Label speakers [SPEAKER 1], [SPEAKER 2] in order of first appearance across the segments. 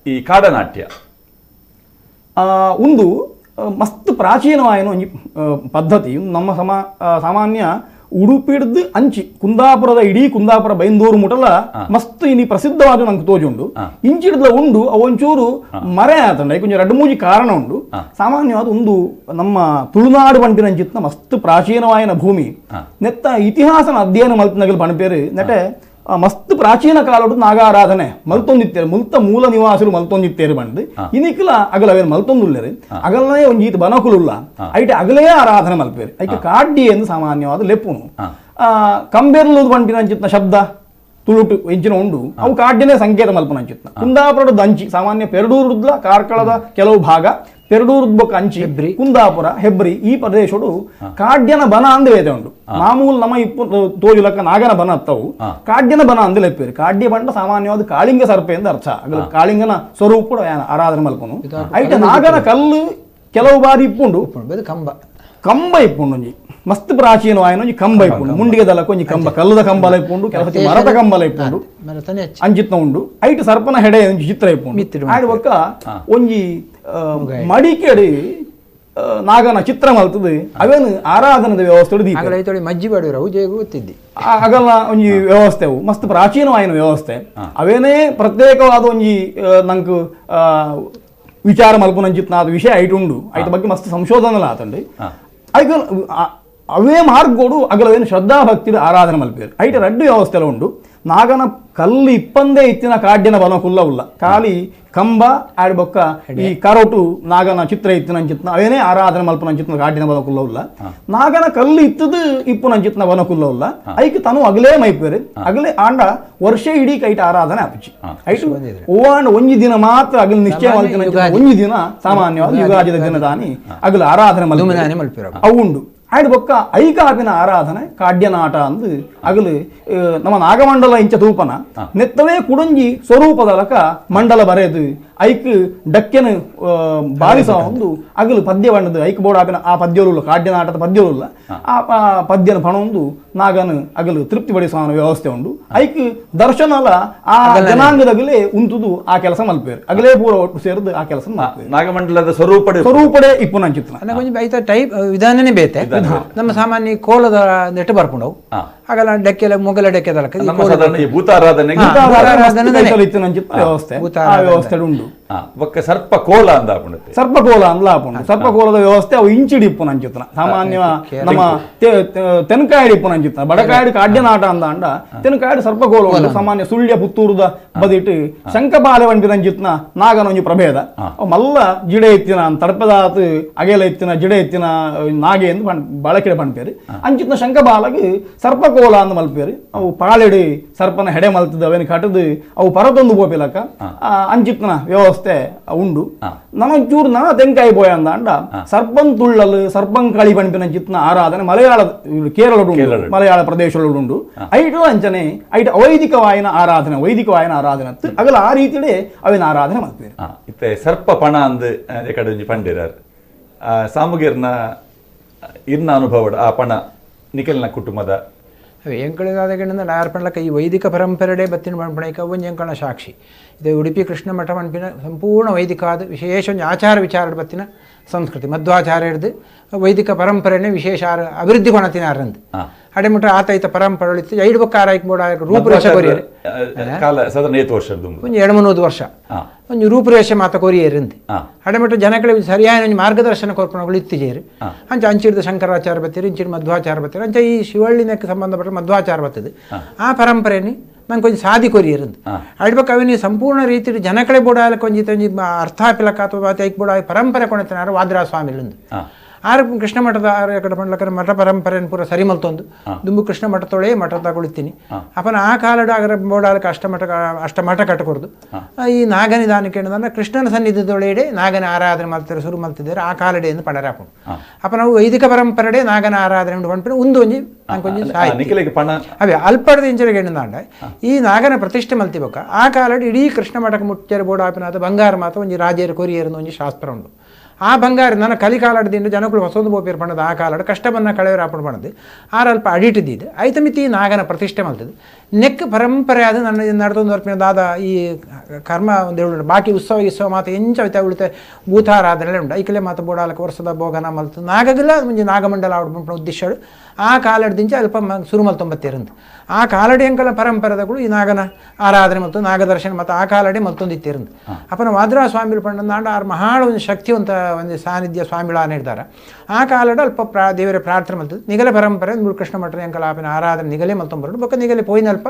[SPEAKER 1] ಈ ಕಾಡನಾಟ್ಯ
[SPEAKER 2] ಒಂದು ಮಸ್ತ್ ಪ್ರಾಚೀನವಾಯಿನ ಒಂಜಿ ಪದ್ಧತಿ. ನಮ್ಮ ಸಾಮಾನ್ಯ ಉಡುಪಿಡ್ದು ಅಂಚಿ ಕುಂದಾಪುರದ ಇಡೀ ಕುಂದಾಪುರ ಬೈಂದೂರು ಮುಟಲ ಮಸ್ತ್ ಇನಿ ಪ್ರಸಿದ್ಧವಾದ ನಂಗೆ ತೋಜುಂಡು. ಇಂಚಿಡ್ದ ಉಂಡು ಅವೊಂಚೂರು ಮರೆ ಆತಂಡ ಕೊಂಚ ರಡ್ಡು ಮೂಜಿ ಕಾರಣ ಉಂಡು. ಸಾಮಾನ್ಯವಾದ ಒಂದು ನಮ್ಮ ತುಳುನಾಡು ಪನ್ಪಿನಂಚಿತ್ನ ಮಸ್ತ್ ಪ್ರಾಚೀನವಾಯಿನ ಭೂಮಿ. ನೆತ್ತ ಇತಿಹಾಸನ ಅಧ್ಯಯನ ಮಲ್ತನಗಲ್ ಪಣಪೇರು ನೆಟೆ ಮಸ್ತ್ ಪ್ರಾಚೀನ ಕಾಲೋಡು ನಾಗಾರಾಧನೆ ಮಲ್ತೊಂದಿತ್ತೇರು, ಮುಲ್ತ ಮೂಲ ನಿವಾಸಿಲು ಮಲ್ತೊಂದಿತ್ತೇರು ಬಂದು ಇನಿಕ್ಲ ಅಗಲವೇನು ಮಲ್ತೊಂದುಲ್ಲೇರು. ಅಗಲನೇ ಒಂಜಿ ಈತ ಬನಕುಲುಲ್ಲ ಐಟೆ ಅಗಲೇ ಆರಾಧನೆ ಮಲ್ಪೇರು. ಐಕೆ ಕಾಡ್ಡಿ ಎಂದು ಸಾಮಾನ್ಯವಾದ ಲೆಪ್ಪುನು. ಕಂಬೆರ್ಲು ಪನ್ಪಿನಂಚಿತ್ನ ಶಬ್ದ ತುಳುಟು ಎಂಚಿನ ಉಂಡು, ಅವು ಕಾಡ್ಡಿನೇ ಸಂಕೇತ ಮಲ್ಪನಂಚಿತ್ನ. ಕುಂದಾಪುರದ ಅಂಚಿ ಸಾಮಾನ್ಯ ಪೆರಡೂರುದ್ಲ ಕಾರ್ಕಳದ ಕೆಲವು ಭಾಗ, ಪೆರಡೂರುದ್ ಬೊಕ್ಕ ಅಂಚಿ ಕುಂದಾಪುರ ಹೆಬ್ರಿ ಈ ಪ್ರದೇಶಡು ಕಾಡ್ಯನ ಬನ ಅಂದ್ ವೇದೆ ಉಂಡು. ಮಾಮೂಲು ನಮ್ಮ ಇಪ್ಪು ತೋಜುಲಕ್ಕ ನಾಗನ ಬನ ಅತ್ತವು ಕಾಡ್ಯನ ಬನ ಅಂದ್ ಲೆಪ್ಪೇರು. ಕಾಡ್ಯ ಬಂಡ ಸಾಮಾನ್ಯವಾದ ಕಾಳಿಂಗ ಸರ್ಪೆ ಎಂದು ಅರ್ಥ. ಕಾಳಿಂಗನ ಸ್ವರೂಪ ಆರಾಧನೆ ಮಲ್ಪನು. ಐಟ ನಾಗನ ಕಲ್ಲು ಕೆಲವು ಬಾರಿ ಇಪ್ಪುಂಡು,
[SPEAKER 3] ಕಂಬ
[SPEAKER 2] ಕಂಬ ಇಪ್ಪುಂಡು ಒಂಜಿ ಮಸ್ತ್ ಪ್ರಾಚೀನವಾಯಿನ ಒಂಜಿ ಕಂಬ ಇಪ್ಪುಂಡು. ಮುಂಡಿಗೆ ದಲಕ್ಕ ಒಂಜಿ ಕಂಬ, ಕಲ್ಲದ ಕಂಬಲ ಇಪ್ಪುಂಡು, ಕೆಲವು ಮರದ ಕಂಬಲ ಇಪ್ಪುಂಡು, ಅಂಚಿತ್ನ ಉಂಡು. ಐಟ್ ಸರ್ಪನ ಹೆಡೆ ಒಂಜಿ ಚಿತ್ರ ಇಪ್ಪುಂಡು. ಆಯ್ಡ್ ಬೊಕ್ಕ ಒಂಜಿ ಮಡಿಕೆಡಿ ನಾಗನ ಚಿತ್ರ ಮಲ್ತದೆ. ಅವೇನು ಆರಾಧನದ ವ್ಯವಸ್ಥೆ
[SPEAKER 3] ಮಜ್ಜಿ ಗೊತ್ತಿದ್ದಿ
[SPEAKER 2] ಅಗಲ ಒಂಜಿ ವ್ಯವಸ್ಥೆ ಮಸ್ತ್ ಪ್ರಾಚೀನವಾಯಿನ ವ್ಯವಸ್ಥೆ. ಅವೇನೇ ಪ್ರತ್ಯೇಕವಾದ ಒಂಜಿ ನಂಗೆ ವಿಚಾರ ಮಲ್ಪುನಂಚಿತ್ನ ಅದು ವಿಷಯ ಐಟ್ ಉಂಡು. ಐತ ಬಗ್ಗೆ ಮಸ್ತ್ ಸಂಶೋಧನೆ ಆತಂಡಿ. ಐಕ ಅವೇ ಮಾರ್ಗೋಡು ಅಗಲವೇನು ಶ್ರದ್ಧಾಭಕ್ತಿ ಆರಾಧನೆ ಮಲ್ಪೇರು. ಐಟ ರಡ್ಡು ವ್ಯವಸ್ಥೆ ಉಂಡು. ನಾಗನ ಕಲ್ಲು ಇಪ್ಪಂದೇ ಇತ್ತಿನ ಕಾಡ್ಯನ ಬಲ ಕುಲ್ಲ ಉಲ್ಲ ಖಾಲಿ ಕಂಬ ಆಡ್ ಬೊಕ್ಕ ಈ ಕರೋಟು ನಾಗನ ಚಿತ್ರ ಇತ್ತಿನ ಅಂಚಿತ್ನ ಅವೇನೇ ಆರಾಧನೆ ಮಲ್ಪನ ಅಂಚಿತ್ನ ಕಾಡ್ಯನ ಬಲ ಕುಲ್ಲ ಉಲ್ಲ. ನಾಗನ ಕಲ್ಲು ಇತ್ತದು ಇಪ್ಪುನ ಅಂಚಿತ್ನ ಬನ ಕುಲ್ಲ ಉಲ್ಲ. ಐಕ್ ತನು ಅಗಲೇ ಮೈಪೇರು. ಅಗಲೇ ಆಂಡ ವರ್ಷ ಇಡೀ ಕೈಟ ಆರಾಧನೆ ಆಪುಚಿ. ಐಟು ಓವಾಂಡ ಒಂಜಿ ದಿನ ಮಾತ್ರ ಅಗಲು ನಿಶ್ಚಯ ಮಲ್ತಿನ ಒಂಜಿ ದಿನ ಸಾಮಾನ್ಯವಾದ ಯುಗಾದಿದ ದಿನದಾನಿ ಅಗಲು ಆರಾಧನೆ ಮಲ್ಪೇರು ಅವು ಉಂಡು. ಆಯ್ತು ಬೊಕ್ಕ ಐಕಾಪಿನ ಆರಾಧನೆ ಕಾಡ್ಯನಾಟ ಅಂದು ಅಗಲು ನಮ್ಮ ನಾಗಮಂಡಲ ಇಂಚ ತೂಪನ ನೆತ್ತವೇ ಕುಡಂಜಿ ಸ್ವರೂಪದಲಕ ಮಂಡಲ ಬರೆದು ಐಕ್ ಡಕ್ಕೆನ ಬಾರಿಸ ಒಂದು ಅಗಲು ಪದ್ಯ ಬಣ್ಣದ ಐಕ್ ಬೋರ್ಡ್ ಆಪಿನ ಆ ಪದ್ಯಲುಲ್ಲ ಕಾಡ್ಯನಾಟದ ಪದ್ಯಲುಲ್ಲ ಆ ಪದ್ಯನ ಪಣೊಂದು ನಾಗನ ಅಗಲು ತೃಪ್ತಿ ಪಡಿಸುವ ವ್ಯವಸ್ಥೆ ಉಂಡು. ಐಕ್ ದರ್ಶನಲ ಆ ಜನಾಂಗದಗಲೇ ಉಂಟುದು ಆ ಕೆಲಸ ಮಲ್ಪೇರು. ಅಗಲೇ ಪೂರ ಒಟ್ಟು ಸೇರಿದು ಆ ಕೆಲಸ
[SPEAKER 1] ನಾಗಮಂಡಲದ ಸ್ವರೂಪಡೆ
[SPEAKER 2] ಸ್ವರೂಪಡೆ ಇಪ್ಪುನ
[SPEAKER 3] ಅಂಚಿತ್ನ ಟೈಪ್ ವಿಧಾನನೇ ಬೇತೆ. ನಮ್ಮ ಸಾಮಾನ್ಯ ಕೋಲದ ನೆಟ್ಟು ಬರ್ಕೊಂಡವು ಹಾಗಲ್ಲ ಡೆಕ್ಕೆಲ್ಲ ಮೊಗಲ ಡೆಕ್ಕೆ
[SPEAKER 1] ಭೂತಾರಾಧನೆ
[SPEAKER 2] ವ್ಯವಸ್ಥೆ ವ್ಯವಸ್ಥೆ ಉಂಡು.
[SPEAKER 1] ಸರ್ಪ ಕೋಲ ಅಂದ
[SPEAKER 2] ಸರ್ಪಕೋಲ ಅಂದ್ಲ ಆಪುಂಡು. ಸರ್ಪಕೋಲದ ವ್ಯವಸ್ಥೆ ಅವು ಇಂಚಿಡಿ ಇಪ್ಪುನ ಅಂಚಿತ್ನ ಸಾಮಾನ್ಯ ನಮ್ಮ ತೆನ್ಕಾಯಡಿ ಇಪ್ಪುನ ಅಂಚಿತ್ನ. ಬಡಕಾಯಡಿ ಕಾಡ್ಯನಾಟ ಅಂದ ಅಂಡ ತೆನ್ಕಾಯಡಿ ಸರ್ಪಕೋಲ ಉಂಡು. ಸಾಮಾನ್ಯ ಸುಳ್ಯ ಪುತ್ತೂರುದ ಬದಿಟ್ಟು ಶಂಕಪಾಲೆ ಪನ್ಪಿನ ಅಂಚಿತ್ನ ನಾಗನ ಒಂಜಿ ಪ್ರಭೇದ. ಮಲ್ಲ ಜಿಡೆ ಇತ್ತಿನ ತಡಪದಾತ್ ಅಗೆಲ ಇತ್ತಿನ ಜಿಡೆ ಇತ್ತಿನ ನಾಗೆ ಎಂದು ಬಳಕೆಡೆ ಪನ್ಪೇರು. ಅಂಚಿತ್ನ ಶಂಕಬಾಲಗ್ ಸರ್ಪಕೋಲ ಅಂದ್ ಮಲ್ಪೇರು. ಅವು ಪಾಳೆಡಿ ಸರ್ಪನ ಹೆಡೆ ಮಲ್ತದ ಅವೇನು ಕಟ್ಟದು ಅವು ಪರತೊಂದು ಪೋಪಿಲಕ್ಕ ಅಂಚಿತ್ನ ವ್ಯವಸ್ಥೆ ಉಂಡು. ನಮಚೂರು ನನ ತೆಂಕಾಯಿ ಪೋಯ ಅಂದ ಸರ್ಪಂ ತುಳ್ಳಲು ಸರ್ಪಂ ಕಳಿ ಪನ್ಪಿನ ಚಿತ್ನ ಆರಾಧನೆ ಮಲಯಾಳ ಕೇರಳ ಮಲಯಾಳ ಪ್ರದೇಶಗಳು ಉಂಡು. ಐಟು ಅಂಚನೆ ಐಟ ಅವೈದಿಕವಾಯಿನ ಆರಾಧನೆ ವೈದಿಕವಾಯಿನ ಆರಾಧನೆ ಅಗಲ ಆ ರೀತಿಯೇ ಅವಿನ ಆರಾಧನೆ ಮಾಡ್ತೇವೆ.
[SPEAKER 1] ಇತ್ತೆ ಸರ್ಪ ಪಣ ಅಂದ್ ಕಡೆ ಪಂಡಿರಾರ್ ಸಾಮುಗಿರ್ನ ಇರ್ನ ಅನುಭವ ಆ ಪಣ ನಿಖಲ್ನ ಕುಟುಂಬದ
[SPEAKER 3] ಎಂಕಳಿದಾದ ನಾರ್ಪಣ್ಲಕ್ಕ ಈ ವೈದಿಕ ಪರಂಪರೆಡೆ ಬತ್ತಿನ ಪಣಪಣೈಕ ಒಂಜಿ ಎಂಕಳ ಸಾಕ್ಷಿ. ಇದು ಉಡುಪಿ ಕೃಷ್ಣ ಮಠ ಪನ್ಪಿನ ಸಂಪೂರ್ಣ ವೈದಿಕ ಆದ ವಿಶೇಷ ಒಂಜಿ ಆಚಾರ ವಿಚಾರ ಬತ್ತಿನ ಸಂಸ್ಕೃತಿ ಮಧ್ವಾಚಾರ್ಯರ್ದು ವೈದಿಕ ಪರಂಪರೆನೇ ವಿಶೇಷ ಅಭಿವೃದ್ಧಿ ಕೊಣತಿನಾರಂದು ಅಡೆಮುಟ್ಟ ಆತೈತ ಪರಂಪರೆ ಇತ್ತು. ಐದು ಬೊಕ್ಕ ಆರಾಯ್ಕೆ ಬೋಡ ರೂಪುರೇಷೆ ಕೊರಿಯರು ಒಂಜಿ 200-300 ವರ್ಷ ಒಂಜಿ ರೂಪುರೇಷೆ ಮಾತ ಕೊರಿಯರಿಂದು ಅಡೆಮುಟ್ಟ ಜನಗಳಿಗೆ ಸರಿಯಾದ ಒಂಜಿ ಮಾರ್ಗದರ್ಶನ ಕೊರ್ಪಣಗಳು ಇತ್ತಿಜೇರು. ಅಂಚ ಅಂಚಿಡ್ದ ಶಂಕರಾಚಾರ್ಯ ಬತ್ತೀರು, ಇಂಚಿಡ್ ಮಧ್ವಾಚಾರ್ಯ ಬತ್ತೀರು, ಅಂಚ ಈ ಶಿವಳ್ಳಿನಕ್ಕೆ ಸಂಬಂಧಪಟ್ಟ ಮಧ್ವಾಚಾರ ಬರ್ತದೆ. ಆ ಪರಂಪರೆನಿ ನಂಗೆ ಕೊಂಚ ಸಾದಿ ಕೊರಿಯರಂದು ಅಡ್ಬೇಕು ಅವನಿ ಸಂಪೂರ್ಣ ರೀತಿಯಲ್ಲಿ ಜನಕಳೆ ಬೋಡಾಲ ಕೊಂಚ ಒಂಜಿ ಅರ್ಥ ಆಪಿಲಕ್ಕ ಅಥವಾ ಐಕ್ ಬೋಡ ಪರಂಪರೆ ಕೊಣತಿನಾರು ವಾದ್ರಾ ಸ್ವಾಮಿಲಿಂದು. ಆರು ಕೃಷ್ಣ ಮಠದ ಆರು ಕಡೆ ಪಂಡ್ಲಕರ ಮಠ ಪರಂಪರೆಯನ್ನು ಪೂರ ಸರಿ ಮಲ್ತೊಂದು ದುಂಬು ಕೃಷ್ಣ ಮಠ ತೊಳೆ ಮಠ ತಗೊಳ್ತೀನಿ ಅಪನ ಆ ಕಾಲಡು ಆಗರ ಬೋಡಾಲಕ್ಕೆ ಅಷ್ಟಮಠ ಅಷ್ಟಮಠ ಕಟ್ಟಕೊರ್ದು ಈ ನಾಗನಿದಾನಕ್ಕೆ ಏನಂದ್ರೆ ಕೃಷ್ಣನ ಸನ್ನಿಧಿದೊಳೆಡೆ ನಾಗನ ಆರಾಧನೆ ಮಾಡ್ತಾರೆ ಶುರು ಮಾಡ್ತಿದ್ದಾರೆ ಆ ಕಾಲಡೆ ಎಂದು ಪಣರಾಪುಂಡು. ಅಪ್ಪ ನಾವು ವೈದಿಕ ಪರಂಪರೆಡೆ ನಾಗನ ಆರಾಧನೆ ಉಂಡು ಪಂಪಿನ ಒಂದು ಒಂಜಿ ಒಂಜಿ ಅವೇ ಅಲ್ಪಡದ ಇಂಚರಿಗೆ ಏನಂದಾಂಡ ಈ ನಾಗನ ಪ್ರತಿಷ್ಠೆ ಮಲ್ತಿಬೊಕ್ಕ ಆ ಕಾಲಡು ಇಡೀ ಕೃಷ್ಣ ಮಠಕ್ಕೆ ಮುಚ್ಚರ ಬೋಡಾಪಿನಾದ ಬಂಗಾರ ಮಾತ ಒಂಜಿ ರಾಜೇರು ಕೊರಿಯರು ಒಂಜಿ ಶಾಸ್ತ್ರ ಉಂಡು. ಆ ಬಂಗಾರ ನನ್ನ ಕಲಿಕಾಲದಿಂದ ಜನಗಳು ಹೊಸೊಂದು ಬೋಪೇರು ಪಣದ ಆ ಕಾಲಡು ಕಷ್ಟವನ್ನು ಕಳೆಯವರು ಆಪಣ ಪಣದು ಆರ ಅಲ್ಪ ಅಡಿಟಿದ್ದಿದ್ದು ಐತಮಿತಿ ನಾಗನ ಪ್ರತಿಷ್ಠೆ ಮಲ್ತದೆ. ನೆಕ್ ಪರಂಪರೆ ಅದು ನನ್ನ ನಡೆದೊಂದು ವರ್ಪಿನ ದಾದ ಈ ಕರ್ಮ ಒಂದು ಹೇಳುಂಡು ಬಾಕಿ ಉತ್ಸವ ಉತ್ಸವ ಮಾತ ಎಂಚ ಉಳಿತೆ ಭೂತಾರಾಧನೆ ಉಂಡು ಐಕಲೆ ಮಾತ ಬೋಡಾಲಕ ವರ್ಷದ ಭೋಗನ ಮಲ್ತು ನಾಗಗಲ ಮುಂಜಿ ನಾಗಮಂಡಲ ಆವಡ್ ಉದ್ದೇಶಗಳು ಆ ಕಾಲಡ್ದಿಂಚ ಅಲ್ಪ ಸುರು ಮಲ್ತೊಂಬತ್ತೇರಂದು ಆ ಕಾಲಡಿ ಅಂಕಲ ಪರಂಪರೆದಗಳು ಈ ನಾಗನ ಆರಾಧನೆ ಮತ್ತು ನಾಗದರ್ಶನ ಮತ್ತು ಆ ಕಾಲಡಿ ಮಲ್ತೊಂದಿತ್ತೇರಂದು ಅಪ್ಪನ ವಾದ್ರಾ ಸ್ವಾಮಿಗಳು ಪಂಡ ಆರು ಮಹಾಳ ಒಂದು ಶಕ್ತಿವಂತ ಒಂದು ಸಾನ್ನಿಧ್ಯ ಸ್ವಾಮಿಗಳ ಇರ್ತಾರೆ ಆ ಕಾಲಡ ಅಲ್ಪ ದೇವರ ಪ್ರಾರ್ಥನೆ ಮಲ್ತದೆ ನಿಗಲೆ ಪರಂಪರೆ ಕೃಷ್ಣ ಮಠ ಅಂಕಲ ಆಪಿನ ಆರಾಧನೆ ನಿಗಲೆ ಮಲ್ತೊಂಬರಡು ಬೊಕ್ಕ ನಿಗಲೆ ಪೋಯಿನಲ್ಪ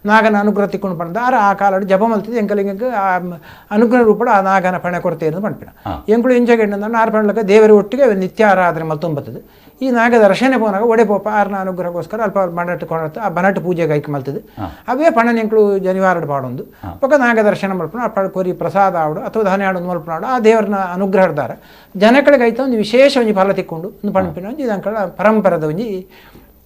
[SPEAKER 3] ನಾಗನ ಅನುಗ್ರಹ ತಿಕ್ಕೊಂಡು ಪಂಡ ಆರ ಆ ಕಾಲಡು ಜಪ ಮಲ್ತದೆ ಎಂಕಲಿಂಗ ಆ ಅನುಗ್ರಹ ರೂಪಡ ಆ ನಾಗನ ಪಣೆ ಕೊರತೆ ಎಂದು ಪಂಪಿನ ಎಂಕುಳು ಎಂಚ ಆರು ಪಂಡ್ಲಕ ದೇವರ ಒಟ್ಟಿಗೆ ನಿತ್ಯ ಆರಾಧನೆ ಮಲ್ತೊಂಬತ್ತದು ಈ ನಾಗ ದರ್ಶನ ಪೋನಾಗ ಒಡೆ ಪೋಪ ಆರ್ನ ಅನುಗ್ರಹಕ್ಕೋಸ್ಕರ ಅಲ್ಪ ಬನಟ್ಟು ಕೊಣತ್ತು ಆ ಬನಟ್ಟು ಪೂಜೆಗೆ ಐಕ್ ಮಲ್ತದೆ ಅವೇ ಪಣನೆಂಕುಳು ಜನಿವಾರಡು ಪಾಡೊಂದು ಪಕ್ಕ ನಾಗ ದರ್ಶನ ಮಲ್ಪಣ ಅಪ್ಪ ಕೊರಿ ಪ್ರಸಾದ ಆವಡು ಅಥವಾ ಧಾನ್ಯ ಆಡು ಮಲ್ಪನಾಡು ಆ ದೇವರನ್ನ ಅನುಗ್ರಹ ಜನಗಳಿಗೆ ಐತ ಒಂದು ವಿಶೇಷ ಒಂಜಿ ಫಲ ತಿಕ್ಕೊಂಡು ಒಂದು ಪಣಪಿನ ಒಂಜಿ ಅಂಕಳ ಪರಂಪರದ ಒಂಜಿ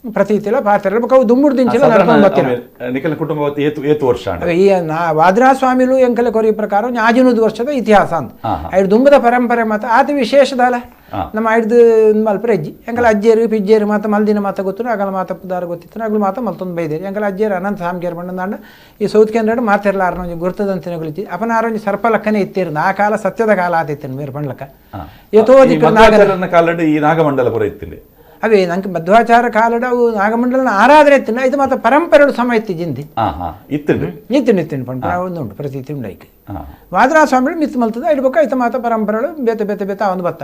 [SPEAKER 3] ಪ್ರತೀತಿಲ ಪಾತ್ರ ಬೊಕ್ಕ ಅವು ದುಂಬುಡು ದಿಂಚಿಲ ನಡ್ಕೊಂಡು ಬತ್ತಿನ
[SPEAKER 1] ನಿಖಲ ಕುಟುಂಬ ಏತು ವರ್ಷ
[SPEAKER 3] ಈ ವಾದ್ರಾ ಸ್ವಾಮಿಲು ಎಂಕಲೆ ಕೊರಿ ಪ್ರಕಾರ 500 ವರ್ಷದ ಇತಿಹಾಸ ಅಂತ ಐದು ದುಂಬದ ಪರಂಪರೆ ಮಾತ ಆತ ವಿಶೇಷದಲ್ಲ ನಮ್ಮ ಐದು ಮಲ್ಪರೆ ಅಜ್ಜಿ ಎಂಕಲ ಅಜ್ಜಿಯರು ಪಿಜ್ಜಿಯರು ಮಾತ ಮಲ್ದಿನ ಮಾತ ಗೊತ್ತು ಅಗಲ ಮಾತ ಪುದಾರ ಗೊತ್ತಿತ್ತು ಅಗಲ ಮಾತ ಮಲ್ತೊಂದು ಬೈದೇರು ಎಂಕಲ ಅಜ್ಜಿಯರು ಅನಂತ ಸಾಮ್ಗೇರ್ ಬಂಡ ಈ ಸೌತ್ ಕೆನಡ ಮಾತಿರಲ ಆರನೊಂಜಿ ಗುರ್ತದಂತಿನ ಗುಳಿತಿ ಅಪನ ಆರೊಂಜಿ ಸರ್ಪಲಕ್ಕನೆ ಇತ್ತಿರು ಆ ಕಾಲ ಸತ್ಯದ ಕಾಲ ಆತಿತ್ತು ಮೇರು ಪಂಡ್ಲಕ್ಕ
[SPEAKER 1] ಯಥೋ ಕಾಲಡ್ ಈ ನಾಗಮಂಡಲ ಪುರ ಇತ್ತಿಲ್ಲಿ
[SPEAKER 3] ಅವೇ ನಂಗೆ ಮಧ್ವಾಚಾರ ಕಾಲಡ ಅವು ನಾಗಮಂಡಲನ ಆರಾಧನೆ ಇತ್ತು ಇದು ಮಾತ್ರ ಪರಂಪರೆಗಳು ಸಮಯ ಇತ್ತು ಜಿಂದಿ
[SPEAKER 1] ಇತ್ತು
[SPEAKER 3] ಇತ್ತು ಪಂಡ ಒಂದು ಉಂಟು ಪ್ರತೀತಿ ಉಂಡು ಐಕ್ ವಾದರಾ ಸ್ವಾಮಿಗಳು ಮಿತ್ ಮಲ್ತದ ಇಡ್ಬೇಕು ಐತ ಮಾತ ಪರಂಪರೆಗಳು ಬೇತೆ ಬೇತೆ ಬೇತೆ ಒಂದು ಬತ್ತ.